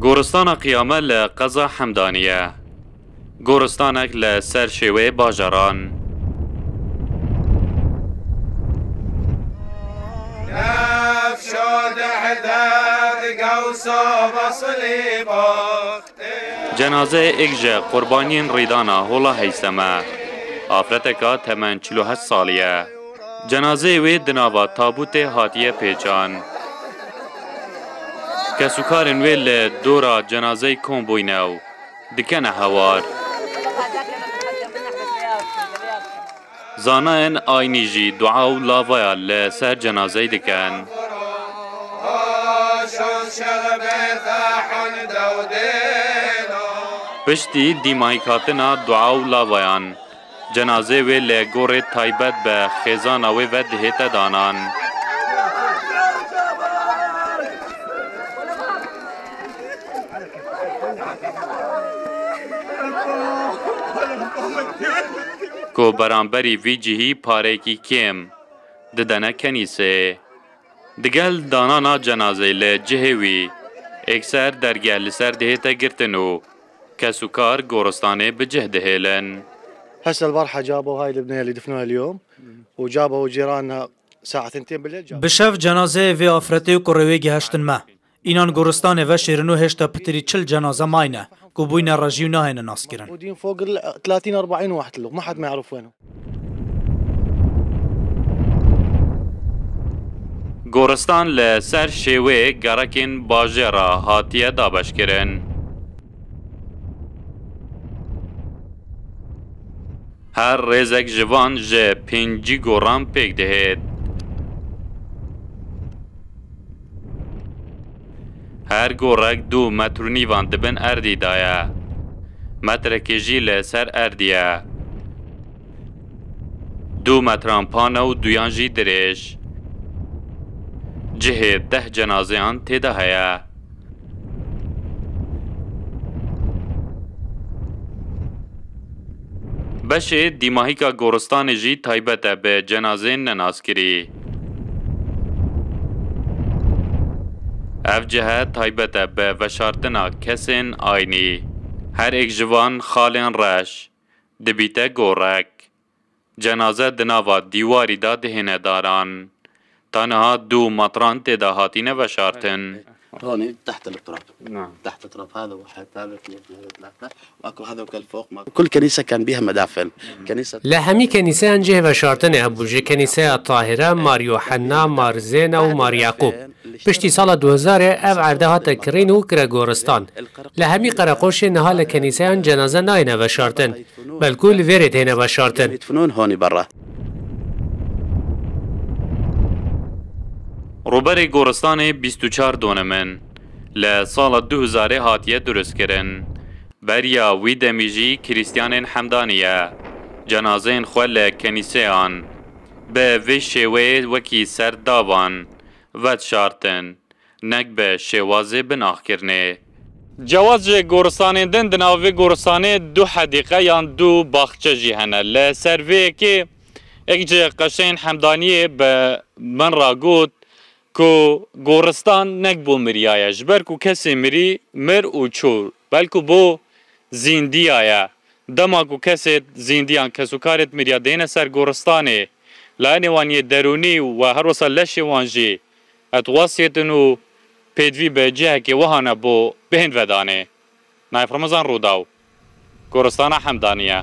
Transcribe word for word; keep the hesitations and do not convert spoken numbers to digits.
Goristana Qiyame li qeza Hemdanî ye. Goristanek li ser şêweyê bajaran. Cenazeyê êk ji qurbaniyên rîdana Hola Heysem e. Afreteka temen çil û heşt salî ye. Cenazeyê wê di nava tabûtê hatiye pêçan. Kesûkarên wê li dora cenazeyê kom bûyne û dikene hewar. Zanayên aynî jî dua û lavaya li ser cenazeyê dikin. Piştî dîmayîkhatina dua û lavayan, cenazeyê wê li gorê taybet bi xêzana wê ve dihête danan. Ku beramberî vî cihî pareyekî kêm didene kenîsê. Digel danana cenazeyê li cihê wî, êkser dergeh li ser dihête girtin û kes û kar goristanê bi cih dihêlin. هسه البارحة جابوا هاي البنية اللي دفنوها اليوم، وجابوا جيراننا الساعة ثنتين بالليل جابوا. Bi şev cenazeyê vê afretê û kurê wê gihiştin me. Înan goristanê veşêrin û hêşta pitirî çil cenaze mayne ku bûyne rejî û nahêne naskirin. موجودين فوق ال ثلاثين أربعين واحد، ما حد ما يعرف وينهم. Goristan li ser şêwê gerekên bajêra hatiye dabeşkirin. Her rêzek ji van ji pêncî goran pêk dihêt. Her gorek du metr û nîvan di bin erdî de ye. Metrekê jî li ser erdî ye. Du metran pan e û duyan jî dirêj. Cihê deh cenazeyan tê de heye. Beşê dîmahîka goristanê jî taybet e bi cenazeyên nenaskirî. Ev cihe taybet e bi veşartina kesên aynî. Her êk ji van xalên reş dibîte gorek. Cenaze di nava dîwarî de dihêne daran. Taniha du metran tê de hatine veşartin. هون تحت التراب. نعم. تحت التراب هذا واحد، هذا اثنين، هذا ثلاثة، واكو هذا وكل فوق ما. كل كنيسة كان بيها مدافن. كنيسة Li hemî kenîseyan cihê veşartinê hebû, ji kenîseya Tahire, Mar Yohenna, Mar Zêne û Mar Yaqûb. Piştî sala du hezarê ev erde hate kirîn û kire goristan. Li hemî qereqoşê niha li kenîseyan cenaze nayêne veşartin. Belkû li vêrê têne veşartin. يدفنون هون برا. Rûberê goristanê bîst û çar donim in. Li sala du hezarê hatiye durustkirin. Beriya wî demî jî Krîstiyanên Hemdanî ye. Cenazeyên xwe li kenîseyan bi vê şêweyê wekî ser davan vedişartin. Nek bi şêwazê bi naxkirinê. Cewaz ji goristanên din, di nav vê goristanê du hedîqe yan du baxçe jî hene. Li ser vê yekê yek ji qeşeyên Hemdaniyê bi min re got ku goristan nek bo miriya ye. Ji ber ku kesê mirî mir û çû, belku bo zîndiya ye. Dema ku kesê zîndiyan, kesûkarê mirî ya dihêne ser goristanê, layinê wan yê derûnî û her wisa leşê wan jî et wesêtin û pêdivî bi cihekê wiha ne bo bihên vedanê. Naif Remezan, Rûdaw, goristana Hemdanî ye.